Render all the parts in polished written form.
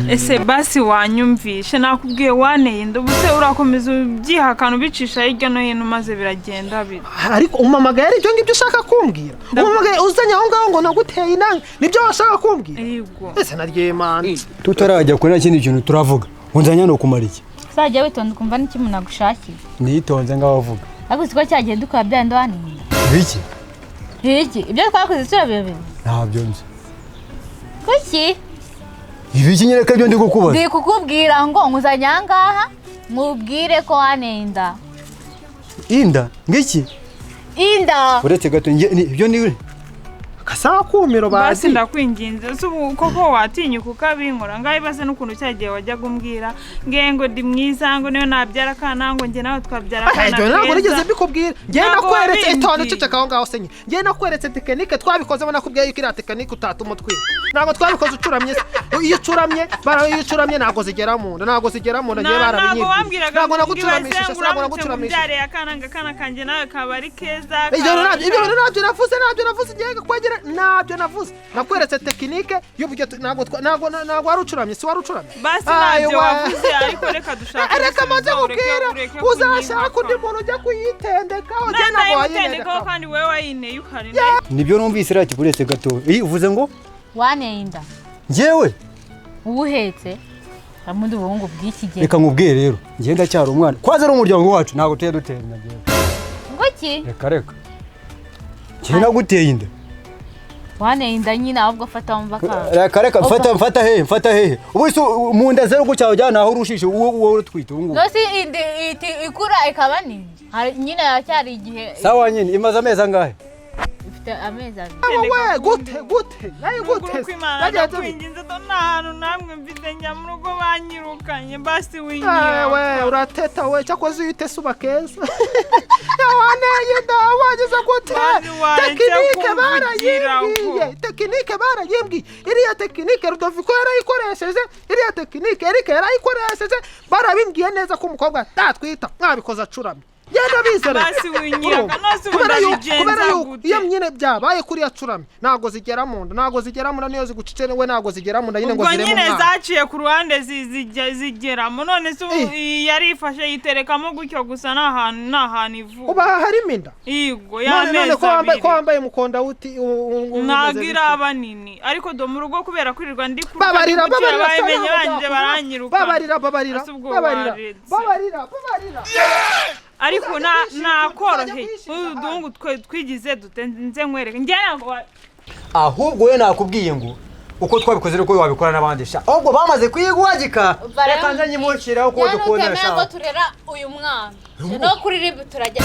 Ese basi wanyumvishe? Nakubwiye waneye inda, ubu se urakomeza ubyihakana, ubicisha hirya no hino, maze biragenda bite? Ariko umamagaye ari ibyo ngibyo ushaka kumbwira? Umamagaye uzanye aho ngaho ngo naguteye inanga, nibyo washaka kumbwira? Yego. Ese naryemana? Tutarajya kuri kindi kintu turavuga, unzanye no kumara iki? Uzajya witonda ukumva n'icyo umuntu agushakiye. Nitonze ngaho, avuga. Ariko siko cyagiye dukora bya bindi waneye inda? Biki? Iki ibyo twakoze turabiyobewe? Ntabyo nzi. Kuki? Ibiki nyereka ibyo ndi kukubaza. Ndi kukubwira ngo nguzanye aha ngaha mubwire ko waneye inda. Inda ngiki? Inda. Uretse gato, ibyo ni Kasa kumiro. Basi. Bazi. Ndakwinginze, ese ubu koko watinyuka ukabinkora? Ngaho ibaze n'ukuntu cyagihe wajyaga umbwira nge ngo ndi mwiza, ngo niyo nabyara akana, ngo njye nawe twabyara akana Ibyo ntabwo nigeze keza. mbikubwira njye. Ntabwo Nakweretse wabimbwiye. itonde, ceceka aho ngaho se nyine. Njye nakweretse technique twabikozemo, nakubwiye yuko iriya technique utatuma utwita. Ntabwo twabikoze ucuramye se? Iyo ucuramye iyo ucuramye ntabwo zigera mu nda, ntabwo zigera mu nda. Njye Ntabwo barabinyibwiye. wambwiraga Ntabwo ngo nagucuramishije ibaze se? ngo Ntabwo uramutse nagucuramishije. mubyariye akana, ngo akana kanjye nawe kaba ari keza. Ibyo Kaba ntabyo, ibyo bintu ntabyo navuze, ntabyo navuze. Ngiye kwegera, ntabyo navuze. Nakweretse technique y'uburyo ntabwo wari ucuramye, si wari ucuramye? Basi. Ayo Ntabyo wa- wavuze, ariko reka dushake Reka maze igisubizo, kubwira. Ureke Uzashaka undi kunyihaka. muntu ujya kuyitendekaho, njye Nta ntabwo nayimutendekaho. wayinendekaho. Kandi wowe wayineye uhari. Nibyo numvise raki, uretse gato, iyi uvuze ngo Waneye inda. Njyewe? Uba uhetse ubundi ubuhungu bw'iki gihe. Reka nkubwiye rero, njye ndacyari umwana, kwaza ari umuryango wacu, ntabwo tujya dutera inda njyewe. Nguki? Reka reka, njye naguteye inda? Waneye inda nyine, ahubwo fata wumva akanga. Reka reka, mfata mfata hehe? Mfata hehe? Ubu se mu nda zero gutya ujyana aho urushishe uwo utwite ubu ngubu? Nose indi iti ikura ikaba nini. Hari nyine haracyari igihe. Sawa nyine, imaze amezi angahe? Ifite amezi 2. Wowe gute gute nayo gute? Ukuguru kw'Imana. Bagenzi be. Ndakwinginze do, nta hantu namwe mfite njya mu rugo, banyirukanye, basi. We. Winyirukanye. Urateta we, cyakoze iyo utese uba keza. Waneye inda wagize gute? Basi waretse Technique kumvugiraho. barayimbwiye, technique barayimbwiye. Iriya technique Rudoviko yarayikoresheje, iriya technique Erike yarayikoresheje. Barabimbwiye neza ko umukobwa atatwita mwabikoze acuramye. Genda bizere. Basi winyiraka, nose ubu Kubera yuko ndabigenza kubera yuko gute? iyo nyine byabaye kuri acuramye ntabwo zigera mu nda, ntabwo zigera mu nda. Niyo zigucicene we ntabwo zigera mu nda nyine ngo Ubwo zireme nyine umwana. zaciye ku ruhande zigeramo, none se ubu Eh. yarifashe yiterekamo gutyo gusa, nta hantu, nta hantu ivuka. Uba harimo inda? Igo. None none Y'amezi ko wambaye ko 2. wambaye mukonda wuti Ntabwo iraba nini, ariko do mu rugo kubera kwirirwa ndi kuruka, Babarira. ndi gukira, Babarira. babimenye banjye baranyiruka. Babarira, babarira. Ese ubwo Babarira. waretse. Babarira, babarira. Ariko Uzajya kwishinja, nakoroheye. uzajya kwishinja. Utu duhungu twe twigize dute? Nze nkwereke, njye ntabwo Ahubwo we nakubwiye ngo uko twabikoze ariko wabikora n'abandi sha, ahubwo bamaze kuyigwagika. Reka nze nyimushyiraho kuko dukunda Nutemera ngo sha. turera uyu mwana no kuri RIB turajya.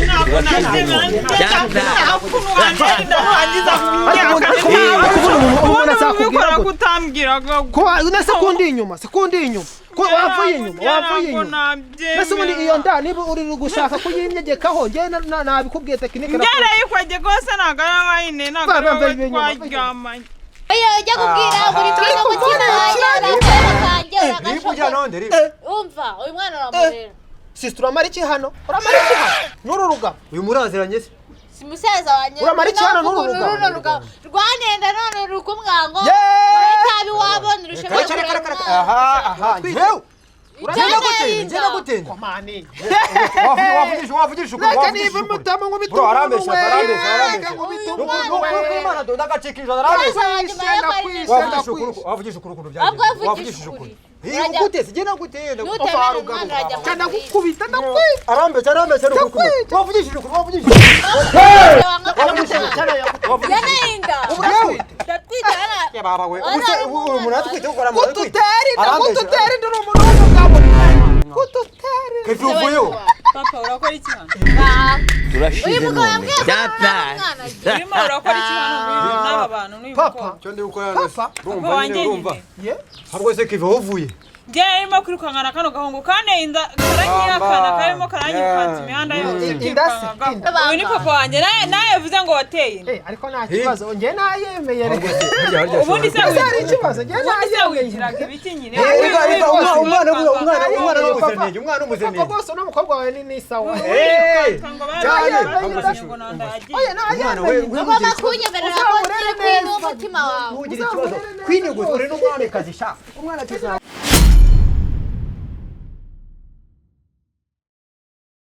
Ntabwo nabyemera ukuntu wantera nurangiza. Ariko ubundi umuntu Ubundi azakubwira ubikora gute? kutambwiraga. Ko nese kundi inyuma, se kundi inyuma ko wavuye inyuma, wavuye inyuma. Mbese ubundi iyo nda niba uri gushaka kuyinyegekaho, njye nabikubwiye technique. Ngereye rwose, ntabwo ari wayine, ntabwo ari Va, va, wowe va, inyuma, va, inyuma. twaryamanye. Iyo ujya kubwira buri mwana mutima wanjye urakora kanjye. Ribu ujya Uragashobora nonde ribu. Umva, uyu mwana uramurera. Sister, uramara iki hano? Uramara iki hano n'uru rugabo? Uyu muraziranye se? Si musaza wanjye. Uramara iki hano n'uru Runo rugabo? rugabo rwanenda none rukumwango. Yeee! Uracyaba iwabona urusha. Reka reka reka reka, aha aha, njyewe Icyo njye naguteye? Komani. Wavugisha ukuri. Reka Wavugisha niba ukuri. mutamu nkubita Bro, umuntu arambesha, we. arambesha, arambesha. Reka nkubite Nukuri umuntu nukuri we. kw'Imana, do ndagacika ijana, arambesha. Musaza wanjye Ndakwishe, Wavugisha ukuri. ndakwishe. Wavugisha ukuri ukuntu Ahubwo byagenze. wavugisha Wavugishije ukuri. ukuri. Iyo Urajya- gute se njye naguteye? Nutemera umwana urajya Cyane ndagukubita, ndakwita. Arambesha, arambesha, ni ukuri. Wavugishije ukuri, wavugishije. Yanenda. Yewe. Ndatwita. Ya baba we, ubu se ubu umuntu atwite ukora mu Kututera inda, kututera inda, uri umuntu w'umugabo, kututera inda. Kefi, uvuyeho. Papa, urakora iki hano? Turashize. Uyu mugabo None yambwiye ko byapa. nta mwana agira. Urimo urakora iki hano n'aba bantu n'uyu Papa. mukobwa? Cyo ndi gukora hano? Papa. Urumva Papa nyine wanjye urumva. nyine. Ye. Ahubwo se Kefi, aho uvuye? Njye arimo kwirukankana kano gahungu kane inda, karanyihakana, karimo karanyirukansa imihanda yose. Inda se, Kirukanka. inda. Uyu ni papa wanjye, nawe nawe yavuze ngo wateye inda. Eh, ariko nta kibazo, njye nayemeye Ahubwo reka. se harya harya Ubundi se Ese hari ikibazo? Njye Ubundi se nayemeye. wigiraga ibiki nyine? Eh, reka reka, umwana umwana umwana umwana Papa. n'umuziranenge, umwana Papa n'umuziranenge. rwose, uno mukobwa wawe ni sawa. Eh, Ngo cyane. barangije ngo nanda yagiye. Oya, Umwana we nayemeye. Ugomba kunyemerera ko Uzamurere turi n'umutima wawe. Ntugire ikibazo. Uzankorere neza Kwini gusa rwose. uri n'umwamikazi sha. Umwana tuzaba.